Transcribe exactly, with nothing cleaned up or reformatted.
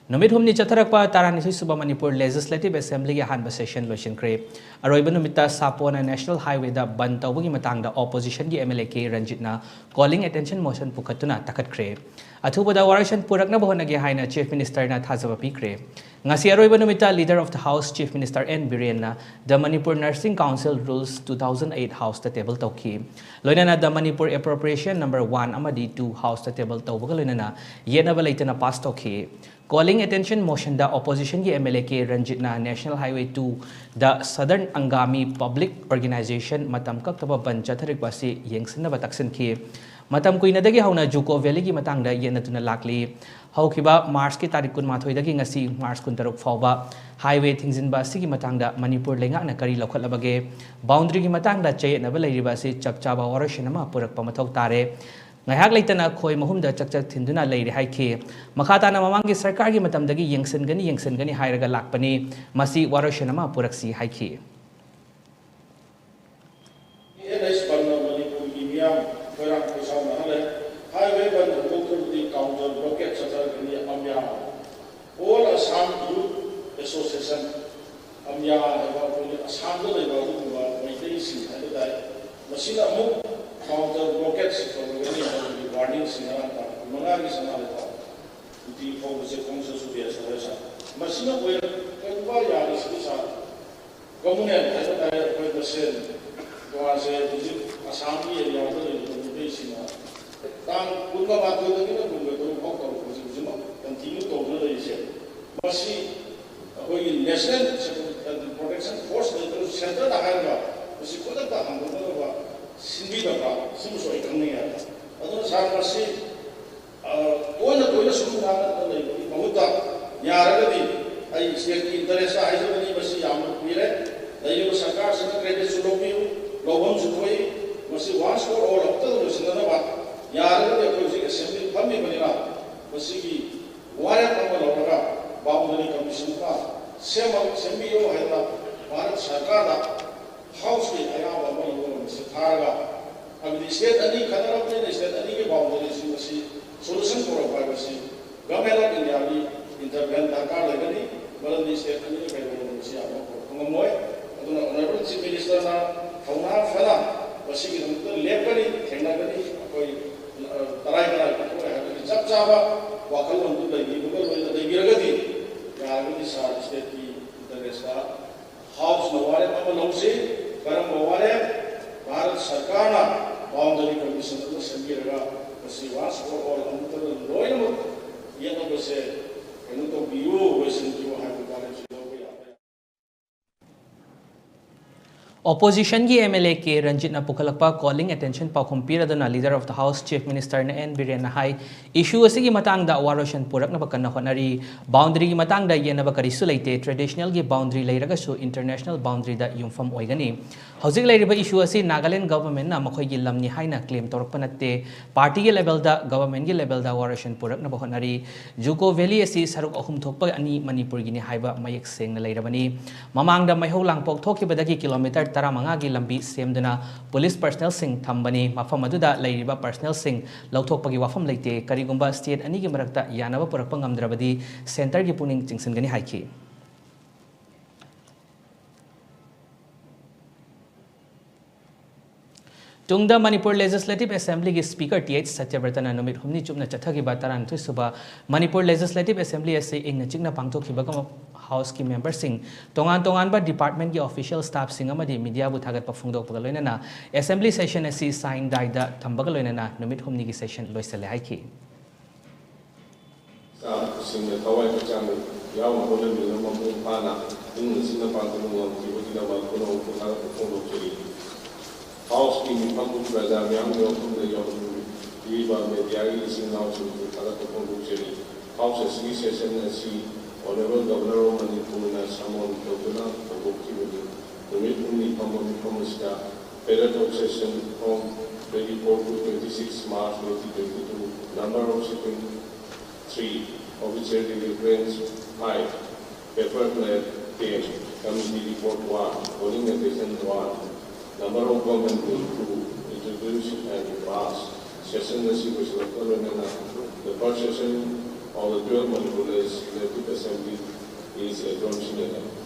ꯅꯨꯃꯤꯠ ꯍꯨꯝꯅꯤ ꯆꯠꯊꯔꯛꯄ ꯇꯔꯥꯅꯤꯊꯣꯏ ꯁꯨꯕ ꯃꯅꯤꯄꯨꯔ Legislative Assemblyꯒꯤ ꯑꯍꯥꯟꯕ session ꯂꯣꯏꯁꯤꯟꯈ꯭ꯔꯦ꯫ ꯑꯔꯣꯏꯕ ꯅꯨꯃꯤꯠꯇ ꯁꯥꯄꯣꯟꯅ National Highwayꯗ ꯕꯟꯗ ꯇꯧꯕꯒꯤ ꯃꯇꯥꯡꯗ Oppositionꯒꯤ MLA K Ranjitꯅ Calling Attention Motion ꯄꯨꯈꯠꯇꯨꯅ ꯇꯛꯈꯠꯈ꯭ꯔꯦ꯫ ꯑꯊꯨꯕꯗ ꯋꯥꯔꯣꯏꯁꯤꯟ ꯄꯨꯔꯛꯅꯕ ꯍꯣꯠꯅꯒꯦ ꯍꯥꯏꯅ Chief Ministerꯅ ꯊꯥꯖꯕ ꯄꯤꯈ꯭ꯔꯦ꯫ ꯉꯁꯤ ꯑꯔꯣꯏꯕ ꯅꯨꯃꯤꯠꯇ Leader of the House Chief Minister N Birenꯅ The Manipur Nursing Council Rules two thousand eight Houseꯇ table ꯇꯧꯈꯤ꯫ ꯂꯣꯏꯅꯅ The Manipur Appropriation number one ꯑꯃꯗꯤ two Houseꯇ table ꯇꯧꯕꯒ ꯂꯣꯏꯅꯅ ꯌꯦꯠꯅꯕ ꯂꯩꯇꯅ pass ꯇꯧꯈꯤ꯫ Calling Attention Motionꯗ Oppositionꯒꯤ MLA K Ranjitꯅ National Highway twoꯗ Southern Angami Public Organization ꯃꯇꯝ ꯀꯛꯇꯕ ꯕꯟ ꯆꯠꯊꯔꯛꯄ ꯑꯁꯤ ꯌꯦꯡꯁꯤꯟꯅꯕ ꯇꯛꯁꯤꯟꯈꯤ꯫ ꯃꯇꯝ ꯀꯨꯏꯅꯗꯒꯤ ꯍꯧꯅ JUCO Valleyꯒꯤ ꯃꯇꯥꯡꯗ ꯌꯦꯠꯅꯗꯨꯅ ꯂꯥꯛꯂꯤ꯫ ꯍꯧꯈꯤꯕ Marchꯀꯤ ꯇꯥꯔꯤꯛ ꯀꯨꯟꯃꯥꯊꯣꯏꯗꯒꯤ ꯉꯁꯤ March ꯀꯨꯟꯇꯔꯨꯛ ꯐꯥꯎꯕ highway ꯊꯤꯡꯖꯤꯟꯕ ꯑꯁꯤꯒꯤ ꯃꯇꯥꯡꯗ ꯃꯅꯤꯄꯨꯔ ꯂꯩꯉꯥꯛꯅ ꯀꯔꯤ ꯂꯧꯈꯠꯂꯕꯒꯦ? Boundaryꯒꯤ ꯃꯇꯥꯡꯗ ꯆꯌꯦꯠꯅꯕ ꯂꯩꯔꯤꯕ ꯑꯁꯤ ꯆꯞ ꯆꯥꯕ ꯋꯥꯔꯣꯏꯁꯤꯟ ꯑꯃ ꯄꯨꯔꯛꯄ ꯃꯊꯧ ꯇꯥꯔꯦ꯫ ꯉꯥꯏꯍꯥꯛ ꯂꯩꯇꯅ ꯈꯣꯏ ꯃꯍꯨꯝꯗ ꯆꯛꯆꯛ ꯊꯤꯟꯗꯨꯅ ꯂꯩꯔꯦ ꯍꯥꯏꯈꯤ꯫ ꯃꯈꯥ ꯇꯥꯅ ꯃꯃꯥꯡꯒꯤ ꯁꯔꯀꯥꯔꯒꯤ ꯃꯇꯝꯗꯒꯤ ꯌꯦꯡꯁꯤꯟꯒꯅꯤ, ꯌꯦꯡꯁꯤꯟꯒꯅꯤ ꯍꯥꯏꯔꯒ ꯂꯥꯛꯄꯅꯤ꯫ ꯃꯁꯤ ꯋꯥꯔꯣꯏꯁꯤꯟ ꯑꯃ ꯄꯨꯔꯛꯁꯤ ꯍꯥꯏꯈꯤ꯫ ꯑꯦꯟ ꯑꯦꯁ ꯕꯟꯅ ꯃꯅꯤꯄꯨꯔꯒꯤ ꯃꯤꯌꯥꯝ ꯈꯣꯏꯔꯥꯡ ꯈꯣꯏꯁꯥꯎꯅꯍꯜꯂꯦ꯫ Highway ꯕꯟ ꯍꯧꯗꯣꯛꯇ꯭ꯔꯕꯗꯤ counter blockade ꯆꯠꯊꯔꯛꯀꯅꯤ꯫ ꯑꯃꯌꯥ, All Assam Youth Association, ꯑꯃꯌꯥ ꯍꯥꯏꯕ ꯑꯩꯈꯣꯏꯒꯤ ꯑꯁꯥꯝꯗ ꯂꯩꯕ ꯑꯗꯨꯒꯨꯝꯕ ꯃꯩꯇꯩꯁꯤꯡ ꯍꯥꯏꯕ ꯇꯥꯔꯦ, ꯃꯁꯤꯅ ꯑꯃꯨꯛ counter blockade ꯇꯧꯔꯒꯅꯤ ꯍꯥꯏꯕꯒꯤ warningꯁꯤꯡ ꯉꯔꯥꯡ ꯇꯥꯡ ꯀꯨꯟꯃꯉꯥꯒꯤ ꯁꯅꯥ ꯂꯩꯕꯥꯛ ꯅꯨꯡꯇꯤ ꯐꯥꯎꯕꯁꯦ ꯈꯣꯡꯆꯠꯁꯨ ꯕꯦꯁ ꯑꯣꯏꯔꯦ ꯁꯥꯔ꯫ ꯃꯁꯤꯅ ꯑꯣꯏꯔꯛꯀꯗꯕ ꯌꯥꯔꯤꯁꯤꯗꯤ ꯁꯥꯔ, communal ꯍꯥꯏꯕ ꯇꯥꯔꯦ, ꯑꯩꯈꯣꯏ ꯃꯁꯦꯟ ꯇꯣꯉꯥꯟꯁꯦ ꯍꯧꯖꯤꯛ ꯑꯁꯥꯝꯒꯤ ꯑꯦꯔꯤꯌꯥꯗ ꯂꯩꯔꯤꯕ ꯃꯤꯑꯣꯏꯁꯤꯡꯅ ꯇꯥꯡ ꯀꯨꯟꯃꯥꯊꯣꯏꯗꯒꯤꯅ ꯀꯨꯟꯇꯔꯨꯛ ꯐꯥꯎ ꯇꯧꯔꯛꯄꯁꯦ ꯍꯧꯖꯤꯛꯃꯛ continue ꯇꯧꯗꯨꯅ ꯂꯩꯔꯤꯁꯦ, ꯃꯁꯤ ꯑꯩꯈꯣꯏꯒꯤ National Security Protection Force ꯅꯠꯇ꯭ꯔꯒ centreꯗ ꯍꯥꯏꯔꯒ ꯃꯁꯤ ꯈꯨꯗꯛꯇ ꯍꯥꯡꯗꯣꯛꯅꯅꯕ ꯁꯤꯟꯕꯤꯗꯕ꯭ꯔꯥ? ꯁꯨꯝꯕꯁꯨ ꯑꯩ ꯈꯪꯅꯤꯡꯉꯦ꯫ ꯑꯗꯨꯅ ꯁꯥꯔ, ꯃꯁꯤ ꯑ, ꯇꯣꯏꯅ ꯇꯣꯏꯅ ꯁꯨꯝ ꯉꯥꯡꯅꯗꯅ ꯂꯩꯕꯒꯤ ꯃꯍꯨꯠꯇ ꯌꯥꯔꯒꯗꯤ ꯑꯩ stateꯀꯤ interestꯇ ꯍꯥꯏꯖꯕꯅꯤ, ꯃꯁꯤ ꯌꯥꯝꯅ ꯀꯨꯏꯔꯦ꯫ ꯂꯩꯔꯤꯕ ꯁꯔꯀꯥꯔꯁꯤꯅ creditꯁꯨ ꯂꯧꯕꯤꯌꯨ, ꯂꯧꯐꯝꯁꯨ ꯊꯣꯛꯏ꯫ ꯃꯁꯤ once for all ꯑꯃꯨꯛꯇꯪ ꯂꯣꯏꯁꯤꯟꯅꯅꯕ ꯌꯥꯔꯒꯗꯤ ꯑꯩꯈꯣꯏ ꯍꯧꯖꯤꯛ assembly ꯐꯝꯃꯤꯕꯅꯤꯅ ꯃꯁꯤꯒꯤ ꯋꯥꯔꯦꯞ ꯑꯃ ꯂꯧꯔꯒ boundary commission ꯑꯃ ꯁꯦꯝꯃ-, ꯁꯦꯝꯕꯤꯌꯨ ꯍꯥꯏꯗꯅ ꯚꯥꯔꯠ ꯁꯔꯀꯥꯔꯗ Houseꯀꯤ ꯑꯌꯥꯕ ꯑꯃ ꯂꯧꯔꯒ ꯃꯁꯤ ꯊꯥꯔꯒ, ꯍꯥꯏꯕꯗꯤ state ꯑꯅꯤ ꯈꯠꯅꯔꯕꯅꯤꯅ state ꯑꯅꯤꯒꯤ boundaryꯁꯤꯡ ꯑꯁꯤ solution ꯄꯨꯔꯛꯄ ꯍꯥꯏꯕꯁꯤ Government of Indiaꯒꯤ ꯏꯟꯇꯔꯚꯦꯟ ꯗꯔꯀꯥꯔ ꯂꯩꯒꯅꯤ꯫ ꯃꯔꯝꯗꯤ ꯁ꯭ꯇꯦꯠ ꯑꯅꯤꯅ ꯀꯩꯗꯧꯕ ꯃꯁꯤ ꯌꯥꯕ ꯄꯨꯔꯛꯄ ꯉꯝꯃꯣꯏ꯫ ꯑꯗꯨꯅ ꯑꯣꯅꯔꯦꯕꯜ ꯆꯤꯐ ꯃꯤꯅꯤꯁꯇꯔꯅ ꯊꯧꯅꯥ ꯐꯅ ꯃꯁꯤꯒꯤꯗꯃꯛꯇ ꯂꯦꯞꯀꯅꯤ, ꯊꯦꯡꯅꯒꯅꯤ꯫ ꯑꯩꯈꯣꯏ ꯇꯔꯥꯏ ꯇꯔꯥꯏ ꯄꯥꯡꯊꯣꯛꯑꯦ ꯍꯥꯏꯕꯒꯤ ꯆꯞ ꯆꯥꯕ ꯋꯥꯈꯜꯂꯣꯟꯗꯨ ꯂꯩꯕꯤꯕꯒ ꯂꯣꯏꯅ ꯂꯩꯕꯤꯔꯒꯗꯤ ꯌꯥꯔꯒꯗꯤ ꯁꯥꯔ ꯁ꯭ꯇꯦꯠꯀꯤ ꯏꯟꯇꯔꯦꯁꯇ ꯍꯥꯎꯁꯅ ꯋꯥꯔꯦꯞ ꯑꯃ ꯂꯧꯁꯤ꯫ ꯀꯔꯝꯕ ꯋꯥꯔꯦꯞ? ꯚꯥꯔꯠ ꯁꯔꯀꯥꯔꯅ ꯕꯥꯎꯟꯗꯔꯤ ꯀꯃꯤꯁꯟ ꯑꯃ ꯁꯦꯝꯕꯤꯔꯒ ꯃꯁꯤ ꯋꯥꯟꯁ ꯐꯣꯔ ꯑꯣꯜ ꯑꯃꯨꯛꯇꯗ ꯂꯣꯏꯅꯃꯛ ꯌꯦꯠꯅꯕꯁꯦ ꯀꯩꯅꯣ ꯇꯧꯕꯤꯌꯨ, ꯂꯣꯏꯁꯤꯟꯕꯤꯌꯨ ꯍꯥꯏꯕ ꯋꯥꯔꯦꯞꯁꯤ ꯂꯧꯕ ꯌꯥꯕ ꯌꯥꯏ꯫ ꯑꯣꯄꯣꯖꯤꯁꯟꯒꯤ ꯑꯦꯝ ꯑꯦꯜ ꯑꯦ ꯀꯦ ꯔꯟꯖꯤꯠꯅ ꯄꯨꯈꯠꯂꯛꯄ ꯀꯣꯂꯤꯡ ꯑꯦꯇꯦꯟꯁꯟ ꯄꯥꯎꯈꯨꯝ ꯄꯤꯔꯗꯨꯅ leader of the house chief minister N ꯕꯤꯔꯦꯟꯅ ꯍꯥꯏ, ꯏꯁꯨ ꯑꯁꯤꯒꯤ ꯃꯇꯥꯡꯗ ꯋꯥꯔꯣꯏꯁꯤꯟ ꯄꯨꯔꯛꯅꯕ ꯀꯟꯅ ꯍꯣꯠꯅꯔꯤ꯫ ꯕꯥꯎꯟꯗꯔꯤꯒꯤ ꯃꯇꯥꯡꯗ ꯌꯦꯠꯅꯕ ꯀꯔꯤꯁꯨ ꯂꯩꯇꯦ꯫ ꯇ꯭ꯔꯦꯗꯤꯁꯅꯦꯜꯒꯤ ꯕꯥꯎꯟꯗꯔꯤ ꯂꯩꯔꯒꯁꯨ ꯏꯟꯇꯔꯅꯦꯁꯅꯦꯜ ꯕꯥꯎꯟꯗꯔꯤꯗ ꯌꯨꯝꯐꯝ ꯑꯣꯏꯒꯅꯤ꯫ ꯍꯧꯖꯤꯛ ꯂꯩꯔꯤꯕ ꯏꯁꯨ ꯑꯁꯤ ꯅꯥꯒꯥꯂꯦꯟ ꯒꯚꯔꯟꯃꯦꯟꯠꯅ ꯃꯈꯣꯏꯒꯤ ꯂꯝꯅꯤ ꯍꯥꯏꯅ ꯀ꯭ꯂꯦꯝ ꯇꯧꯔꯛꯄ ꯅꯠꯇꯦ꯫ ꯄꯥꯔꯇꯤꯒꯤ ꯂꯦꯚꯦꯜꯗ, ꯒꯚꯔꯟꯃꯦꯟꯠꯀꯤ ꯂꯦꯚꯦꯜꯗ ꯋꯥꯔꯣꯏꯁꯤꯟ ꯄꯨꯔꯛꯅꯕ ꯍꯣꯠꯅꯔꯤ꯫ ꯖꯨꯀꯣ ꯚꯦꯂꯤ ꯑꯁꯤ ꯁꯔꯨꯛ ꯑꯍꯨꯝ ꯊꯣꯛꯄ ꯑꯅꯤ ꯃꯅꯤꯄꯨꯔꯒꯤꯅꯤ ꯍꯥꯏꯕ ꯃꯌꯦꯛ ꯁꯦꯡꯅ ꯂꯩꯔꯕꯅꯤ꯫ ꯃꯃꯥꯡꯗ ꯃꯩꯍꯧ ꯂꯥꯡꯄꯣꯛ ꯊꯣꯛꯈꯤꯕꯗꯒꯤ ꯀꯤꯂꯣꯃꯤꯇꯔ ꯇꯔꯥꯃꯉꯥꯒꯤ ꯂꯝꯕꯤ ꯁꯦꯝꯗꯨꯅ ꯄꯨꯂꯤꯁ ꯄꯔꯁꯅꯦꯜꯁꯤꯡ ꯊꯝꯕꯅꯤ꯫ ꯃꯐꯝ ꯑꯗꯨꯗ ꯂꯩꯔꯤꯕ ꯄꯔꯁꯅꯦꯜꯁꯤꯡ ꯂꯧꯊꯣꯛꯄꯒꯤ ꯋꯥꯐꯝ ꯂꯩꯇꯦ꯫ ꯀꯔꯤꯒꯨꯝꯕ ꯁ꯭ꯇꯦꯠ ꯑꯅꯤꯒꯤ ꯃꯔꯛꯇ ꯌꯥꯅꯕ ꯄꯨꯔꯛꯄ ꯉꯝꯗ꯭ꯔꯕꯗꯤ ꯁꯦꯟꯇꯔꯒꯤ ꯄꯨꯛꯅꯤꯡ ꯆꯤꯡꯁꯤꯟꯒꯅꯤ ꯍꯥꯏꯈꯤ꯫ ꯇꯨꯡꯗ ꯃꯅꯤꯄꯨꯔ ꯂꯦꯖꯤꯁꯂꯦꯇꯤꯚ ꯑꯦꯁꯦꯝꯕ꯭ꯂꯤꯒꯤ ꯁ꯭ꯄꯤꯀꯔ ꯇꯤ ꯑꯩꯆ ꯁꯇ꯭ꯌꯕ꯭ꯔꯇꯅ ꯅꯨꯃꯤꯠ ꯍꯨꯝꯅꯤ ꯆꯨꯞꯅ ꯆꯠꯊꯈꯤꯕ ꯇꯔꯥꯅꯤꯊꯣꯏ ꯁꯨꯕ ꯃꯅꯤꯄꯨꯔ ꯂꯦꯖꯤꯁꯂꯦꯇꯤꯚ ꯑꯦꯁꯦꯝꯕ꯭ꯂꯤ ꯑꯁꯤ ꯏꯪꯅ ꯆꯤꯛꯅ ꯄꯥꯡꯊꯣꯛꯈꯤꯕꯒ ꯍꯥꯎꯁꯀꯤ ꯃꯦꯝꯕꯔꯁꯤꯡ, ꯇꯣꯉꯥꯟ ꯇꯣꯉꯥꯟꯕ ꯗꯤꯄꯥꯔꯠꯃꯦꯟꯠꯀꯤ ꯑꯣꯐꯤꯁꯤꯌꯦꯜ ꯁ꯭ꯇꯥꯐꯁꯤꯡ ꯑꯃꯗꯤ ꯃꯤꯗꯤꯌꯥꯕꯨ ꯊꯥꯒꯠꯄ ꯐꯣꯡꯗꯣꯛꯄꯒ ꯂꯣꯏꯅꯅ ꯑꯦꯁꯦꯝꯕ꯭ꯂꯤ ꯁꯦꯁꯟ ꯑꯁꯤ ꯁꯥꯏꯟ ꯗꯥꯏꯗ ꯊꯝꯕꯒ ꯂꯣꯏꯅꯅ ꯅꯨꯃꯤꯠ ꯍꯨꯝꯅꯤꯒꯤ ꯁꯦꯁꯟ ꯂꯣꯏꯁꯤꯜꯂꯦ ꯍꯥꯏꯈꯤ꯫ ꯁꯤꯡꯅ ꯊꯋꯥꯏ ꯍꯛꯆꯥꯡ ꯌꯥꯎꯅ ꯍꯣꯠꯅꯕꯤꯗꯨꯅ ꯃꯄꯨꯡ ꯐꯥꯅ ꯏꯪꯅ ꯆꯤꯛꯅ ꯄꯥꯡꯊꯣꯛꯄ ꯉꯝꯈꯤꯕꯒꯤꯗꯃꯛ ꯄꯨꯝꯅꯃꯛꯄꯨ ꯊꯥꯒꯠꯄ ꯐꯣꯡꯗꯣꯛꯆꯔꯤ꯫ ꯍꯥꯎꯁꯀꯤ ꯃꯤꯐꯝꯕꯨ ꯄ꯭ꯔꯖꯥ ꯃꯤꯌꯥꯝꯒꯤ ꯋꯥꯐꯝꯗ ꯌꯥꯎꯍꯟꯕꯤꯔꯤꯕ ꯃꯦꯗꯤꯌꯥꯒꯤ ꯏꯆꯤꯟ ꯏꯅꯥꯎꯁꯤꯡꯕꯨ ꯊꯥꯒꯠꯄ ꯐꯣꯡꯗꯣꯛꯆꯔꯤ꯫ ꯍꯥꯎꯁ ꯑꯁꯤꯒꯤ ꯁꯦꯁꯟ ꯑꯁꯤ Honourable Governor of Manipurꯅ ꯁꯃꯣꯟ ꯇꯧꯗꯨꯅ ꯍꯧꯗꯣꯛꯈꯤꯕꯅꯤ꯫ ꯅꯨꯃꯤꯠ ꯍꯨꯝꯅꯤ ꯐꯝꯕ ꯃꯤꯐꯝ ꯑꯁꯤꯗ period of session from twenty-four to twenty-six March twenty twenty-two, number of sitting three, official deliverance five, paper plate ten, committee report one, polling attention one, number of government bill two, introduced and passed. Session ꯑꯁꯤ ꯂꯣꯏꯁꯤꯜꯂꯛꯄ ꯂꯣꯏꯅꯅ the first session On the twelfth, Manipur Legislative Assembly is adjourned sine lak.